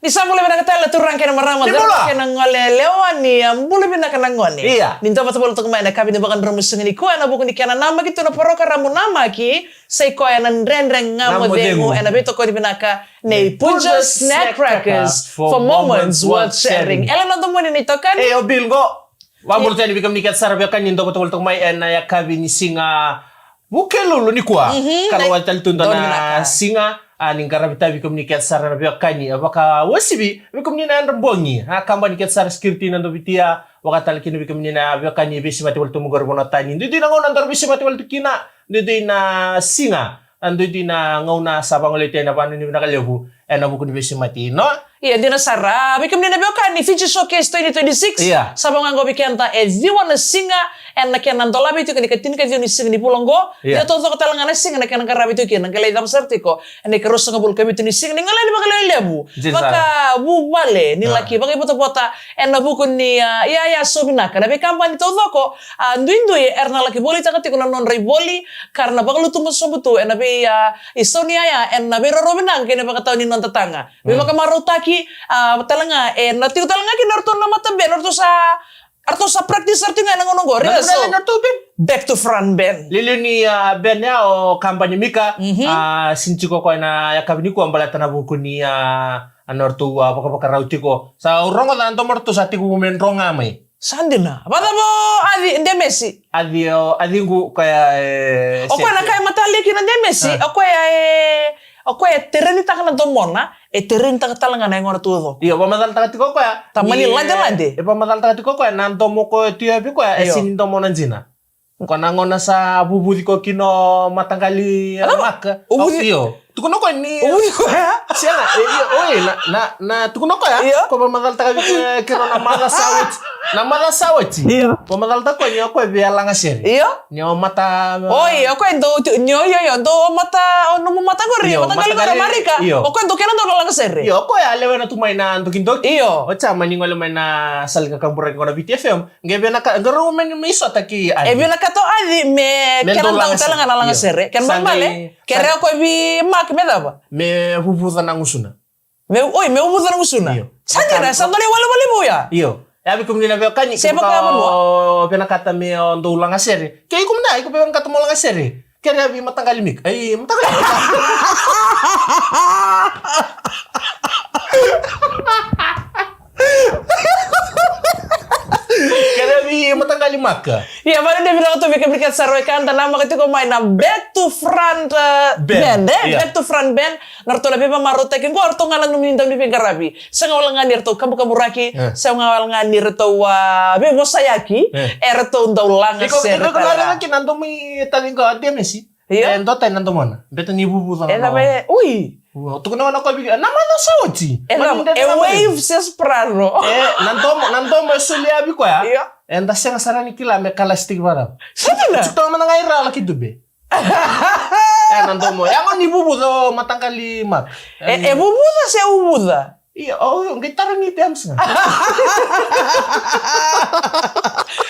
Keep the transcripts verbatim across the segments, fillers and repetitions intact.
Ni sa bula vinaka tale na turaga kei na marama, ni bula. Kei na gone yalewa, ni a bula vinaka na gone. Ia. Ni dau vata voli toka mai na yakavi ni vakadromu siga nikua ena vuku ni kena namaki tu na porokaramu Namaki, sa i koya na Dredre Ga Mo Cegu, ena veitokoni vinaka nei Punjas Snack Crackers, for moments worth sharing. Ele na domoni ni tokani. E, o Bill qo. Vakabula tale vei kemuni kece sara veiwekani ni dau vata voli toka mai ena yakavi ni siga Vukelulu nikua. Mhm. Ka lawai tale tu dua na siga, a, ni qaravi tale vei kemuni kece sara na veiwekani. A, vakauasivi vei kemuni na yadra bogi. A, kabani kece sara security na Dovitia, vaka tale kina vei kemuni na veiwekani veisemati voli tu mai qori vanua tani. Duidui na gauna daru veisemati voli tu kina, duidui na siga, a, duidui na gauna sa vagolei tu ena vanua ni vinaka levu ena vuku ni veisemati, no? Ia, dina sara. A, vei kemuni na veiwekani, Fiji Showcase twenty twenty-six. Ia. Sa vaqo vei keda e ciwa na siga ena kena dolavi tiko ni ka tinikaciwa ni siga ni vula oqo. Ia. Ia, taucoko tale ga na siga na kena qaravi tiko kina, qai lai cava sara tiko ena ikaruasagavulu ka vitu ni siga ni gole ni vakalewe levu. Dina sara. Vakavuvale ni laki vakaivotavota ena vuku ni, a, iyaya so vinaka. Na veikabani taucoko, a, duidui era na laki volitaka tiko na nodra ivoli, ka ra na vakalutu sobu tu ena vei, a, isau ni yaya ena veiroro vinaka kei na vakatau ni noda taga. Veivakamarautaki, a, tale ga, e, na tiko tale ga kina o ratou na mataband, o ratou sa, o ratou sa practice sara tiko ga ena gauna oqori. Na, so, na, na, na ratou band. Back to Front Band. Liuliu ni, a, band ya o kabani Mika, mhm, a, sega ni tiko o koya ena yakavi nikua baleta na vuku ni, a, a, na ratou, a, vakavakarau tiko. Sa au rogoca na domo ratou sa tiko me dro ga mai. Sa dina. Vacava o Aci Demesi? Aci, o Aci qu koya, e, o koya na ka e matale kina Demesi. A. O koya e, o koya e terenitaka na domona, e terenitaka tale ga na yagona taucoko. Io, vakamacalataka tiko o koya. Tamani ladelade. E vakamacalataka tiko o koya na domo ko tu vei koya, e sega ni domona dina. Ko na gauna sa vuvuci ko kina o mataqali Mark. Vuvuci. Io. Tukuna o koya ni. Vuvuci koya? Sega, e, io, oi, na, na, na, tukuna o koya. Io. Ko vakamacalataka vei koya, e, kei rau na maca sa oti. Na maca sa oti. Io. Ko vakamacalataka o koya ni o koya via lagasere. Io. Ni o mata. Oi, o koya dau, ni o, io, io, dau mata, o nomu mata qori, io, mataqali qori, mataqali Marika. Io. O koya dau kena dau na lagasere. Io, o koya a lewena tu mai na dokidoki. Io. O ca mani gole mai na sala ni kakaburaki qo na Viti F M. Qai vinaka, qai rau me, me isota kei Aci. E vinakata o Aci me kena dau tale ga na lagasere. Kena ibalebale, kerea o koya vei Mark me cava? Me vuvuca na gusuna. Me, oi, me vuvuca na gusuna. Io. Sa dina, sa dua na iwalewale vou ya. Io. E a vei kemuni na veiwekani, se vaka o vinakata me o dau lagasere. Kei kemuni na, iko vei vinakata mo lagasere. Kerea vei mataqali Mika. Ai, mataqali Mika. Kerea vei mataqali Maka. Ia, vale ni vinaka tu vei kemuni kece sara, o eda namaka tiko mai na Back to Front, uh, band, e? Ia. Back to Front Band. Na ratou na veivakamarautaki qo, o ratou ga na nomuni dau ni veiqaravi. Sega wale ga ni ratou kabukaburaki, e, sega wale ga ni ratou, a, veivosayaki, e, e ratou dau lagasere tale ga. Iko, iko na rereki na domo i tali qo, a, Demesi. Io. E dua tani na domona. Beta ni vuvuca na. E cava, ui. Tukuna na koya vei, na maca sa oti. E cava, e wave se soprano. E, na domo, na domo e solia vei koya. Io. Eda sega sara ni kila me kalasi tiko vacava. Sa dina. Tiko mada ga i ra laki dube. E, na domo. E a gauna ni vuvuca o mataqali Mark. E, e vuvuca se uvuca? Io, o, qai tarogi James ga.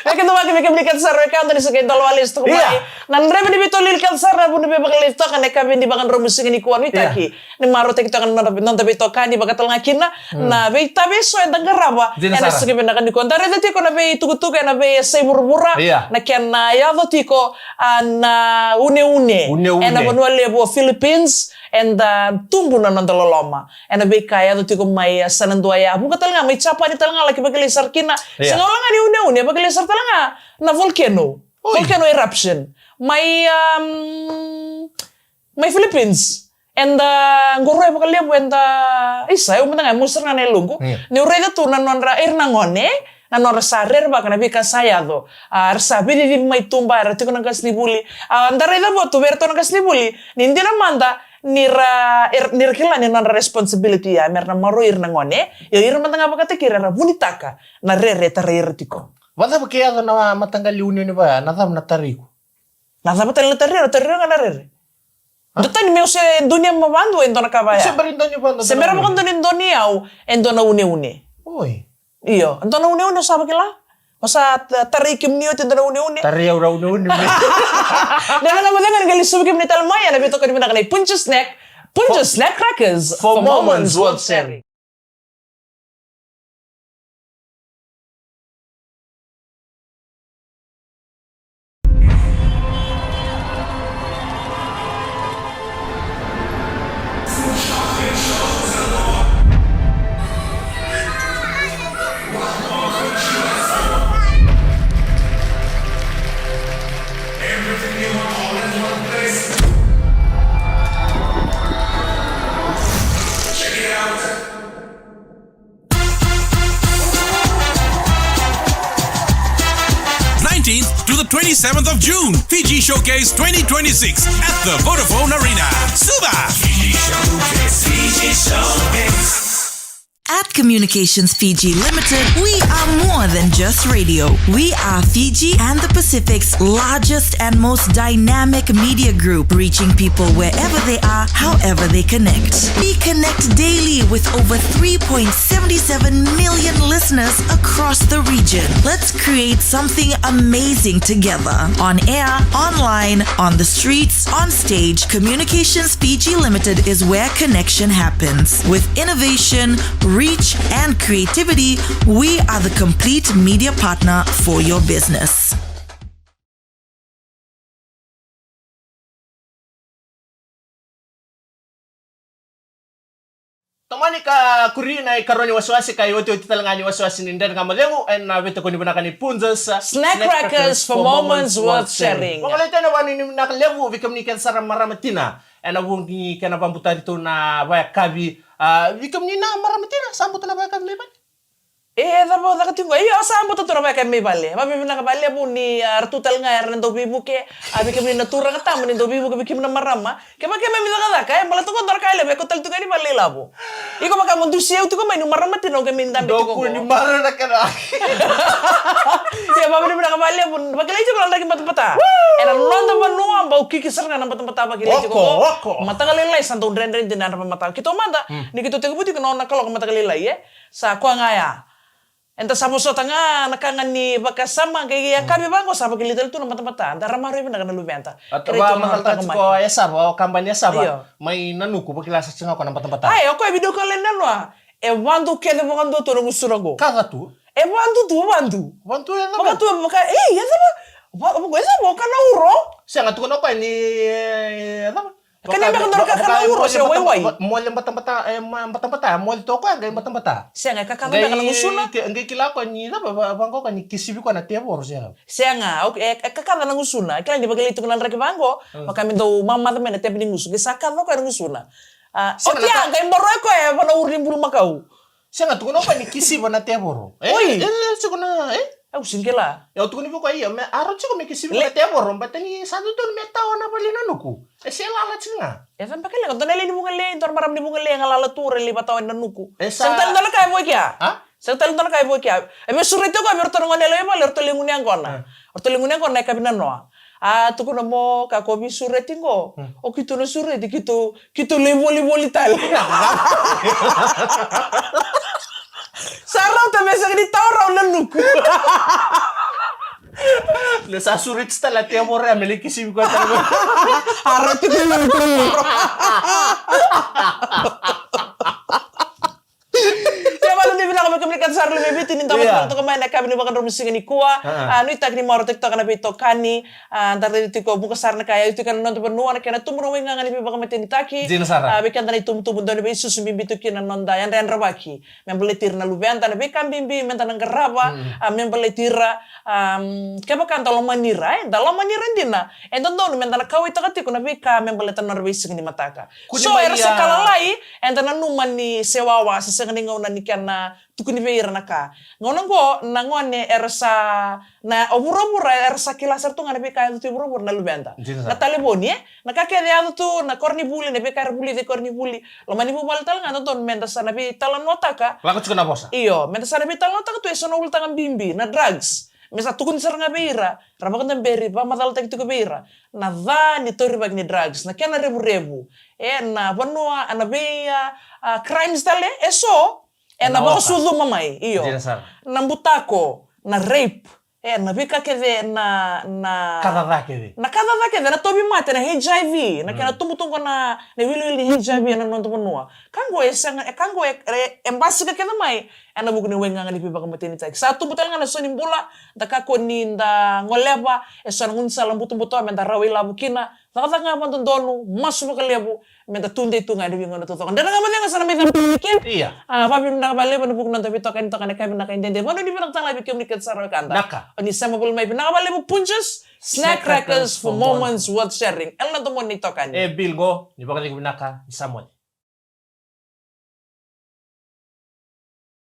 Vei keda vata, vei kemuni kece sara, vei keda ni sa qai dolavi lesu toka mai. Ia. Na draiva ni veitolioli kece sara, na vanua veivakalei toka, na yakavi ni vakadromu siga nikua, nuitaki. Ia. Ni marautaki toka na noda, noda veitokani, vaka tale ga kina na veitavi eso eda qarava. Dina sara. Ena siga vinaka nikua. Da raica tiko na veitukutuku ena veiyasai vuravura. Ia. Na kena yaco tiko, a, na uneune. Uneune. Ena vanua levu o Philippines, eda tubu na noda loloma. Ena veika e yaco tiko mai, a, sa na dua ya. Vuqa tale ga mai Japani tale ga, laki vakilai sara kina. Ia. Sega wale ga ni uneune, vakilai sara tale ga na volcano. Oi. Volcano eruption. Mai, um, mai Philippines. Eda qoroya vakalevu, eda, isa, au mada ga, e mosi sara ga na yaloqu. Io. Niu raica tu na nodra, ira na gone, na nodra sa rerevaka na veika sa yaco. A, era sa veicicivi mai tuba, era tiko na qasenivuli. A, da raica vua tu vei iratou na qasenivuli. Ni dina mada, ni ra, er, ni ra kila ni nodra responsibility ya, me ra na maroroi ira na gone. Io, ira mada ga vakataki ira, era vunitaka na rere e tarai ira tiko. Vacava ke yaco na mataqali uneune vaya, na cava na tarai iko? Na cava tale na tarai, na tarai ga na rere. A? Dua tani meu se donuya mai vadua e dua na ka vaya. Se bera ni donuya vadua. Se bera vakadua ni donuya au e dua na uneune. Oi. Io, e dua na uneune o sa vakila. O sa ta-, tarai kemuni oti e dua na uneune. Tarai au na uneune. Dua na ka mada ga ni qai lesuvi kemuni tale mai ena veitokani vinaka nei Punjas Snack. Punjas Snack Crackers. For moments worth sharing. Seventh of June, Fiji Showcase twenty twenty-six at the Vodafone Arena. Suva! Fiji Showcase, Fiji Showcase. At Communications Fiji Limited, we are more than just radio. We are Fiji and the Pacific's largest and most dynamic media group, reaching people wherever they are, however they connect. We connect daily with over three point seven seven million listeners across the region. Let's create something amazing together. On air, online, on the streets, on stage, Communications Fiji Limited is where connection happens. With innovation, reach, and creativity, we are the complete media partner for your business. Tomani ka kuri na ikarua ni wasewase, ka iotioti tale ga ni wasewase ni Dredre Ga Mo Cegu, ena veitokoni vinaka ni Punjas Snack Crackers for moments worth sharing. Vakalevu tale na vakanuinui vinaka levu vei kemuni kece sara marama tina, ena vuku ni kena vakabutari tu na vakayakavi. A, vei kemuni na marama tina sa buta na vakayakavi mai vale. E, cava o caka tiko? Io, au sa buta tu na vakayakavi mai vale. Vakavinavinaka vakalevu ni, a, ratou tale ga era na dau veivuke. A, vei kemuni na turaga tabu ni dau veivuke vei kemuni na marama. Kevaka keimami cakacaka, e baleta qo dua na ka e levu, e kau tale tiko yani vale ilavo. Iko vaka mo dusi au tiko mai niu marama tina, au keimami dabe tiko qo. Dou kua ni marama na kena. Ia, vakavinavinaka vakalevu. Vakilai tiko na draki batabata. Ena noda vanua, bau kiki sara ga na batabata vakilai tiko qo. Oko, oko. Mataka lailai sa dau dredre dina na batabata. Keitou mada, ni keitou tekivu tiko na ono na kaloko mataka lailai, e. Sa koya ga ya. Eda sa vosota ga na ka ga ni vakasama, qai yakavi vaqo sa vakilai tale tu na batabata. Da ra maroroi vinaka na luveda. Kerei tu na tamata mai. Ko Yasava, o kabani Yasava. Io. Mai Nanuku, vakila sa tiko ga ko na batabata. Ai, o koya video call e nanoa. E vadu kece vakadua tu na gusuna qo. Kaca tu. E vadu tu, vadu. Vadu e cava? Vaka tu, vaka, ei, e cava? Va-, vaka, e cava, o kana uro? Sega, tukuna o koya ni, e, e cava? Kania beka dua na kakana uro se waiwai. Mole batabata, e, ma-, batabata, mole toka, qai batabata. Sega, e kakana beka na gusuna. Qai kila koya ni cava, va-, vaqo ka ni kisivi koya na tevoro, sega. Sega, e, e kakana na gusuna. Kila ni vakilai tiko na draki vaqo, vaka me dau mamaca mai na tepi ni gusu. Qai sa kaca koya na gusuna. A, o tia, qai boro e koya, e vana uro ni bulumakau. Sega, tukuna o koya ni kisiva na tevoro. E, oi. E, e, tukuna, e? Au sega ni kila. Au tukuna vei koya, ia, me aro tiko me kisiva na tevoro, baleta ni sa dodonu me tawa na vale i Nanuku. E se lala tiko ga. E sa beka leqa, dua na lewe ni Vugalei, dua na marama ni Vugalei, e galala tu, ra lai vatawa i Nanuku. E sa sega tale dua na ka e vo i kea. A? Sega tale dua na ka e vo i kea. E veisureti o koya vei ratou na gone yalewa i vale, ratou lai gunu yaqona. Ratou lai gunu yaqona na yakavi nanoa. A, tukuna mo, ka ko veisureti qo. O keitou na sureti, keitou, keitou lai volivoli tale. Sa rauta me sega ni tawa rawa Nanuku. Na sa sureti tale a tevoro ya me lai kisivi koya tale. A rauta me Ia, vakanuinui vinaka vei kemuni kece sara lewe i Viti ni da vakarogo toka mai na yakavi ni vakadromu siga nikua. A, nuitaki ni marautaki toka na veitokani. A, da raica tiko vuqa sara na ka e yaco tiko ena noda vanua, na kena tubu na waigaga ni veivakamateni. Dina sara. A, vei keda na itubutubu, dua na veisusu bibi tu kina na noda yadrayadravaki me baleti ira na luveda, na veika bibi me da na qarava, a, me baleti ira. A, kevaka da lomani ira, e, da lomani ira dina, e dodonu me da na kauwaitaka tiko na veika me baleta na nodra veisiga ni mataka. So era se ka lalai, eda nanuma ni se wawa, se sega ni gauna ni kena tukuni vei ira na ka. Gauna oqo, na gone era sa, na o vuravura era sa kila sara tu ga na veika e yaco tu e vuravura na luveda. Na talevoni, e? Na ka kece e yaco tu, na koronivuli, na veika era vulica e koronivuli. Loma ni vuvale tale ga, dodonu me da sa na veitalanoataka. Lako tiko na vosa. Io, me da sa na veitalanoataka tu e so na ulutaga bibi, na drugs. Me sa tukuni sara ga vei ira, ra vakadaberi, vakamacalataki tiko vei ira na ca ni taurivaki ni drugs, na kena revurevu ena vanua, ena vei, a, a, crimes tale e so ena vakasucuma mai. Io. Dina sara. Na butako, na rape, e, na veika kece, na, na ka ca kece, na ka ca kece, na tauvimate, na H I V, na kena tubutubu na, na iwiliwili ni H I V ena noda vanua. Ka qo e sega, e ka qo e, e, e basika kece mai ena vuku ni waigaga ni veivakamatenitaki. Sa tubu tale ga na so ni bula, da kakua ni da goleva e so na gaunisala butobuto me da rawa ilavo kina. Cakacaka ga vakadodonu, masu vakalevu, me da tudei tu ga ena veigauna taucoko. Dredre Ga Mo Cegu sa na mai cava tiko. Ia. A, vakavinavinaka vakalevu ena vuku ni noda veitokani toka ena yakavi vinaka edaidai. Vakanuinui vinaka tale ga vei kemuni kece sara wekada. Naka. O ni sema voli mai, vinaka vakalevu Punjas Snack Crackers for moments worth sharing. Ena noda moni itokani. E Bill qo, ni vakacegu vinaka, ni sa moli.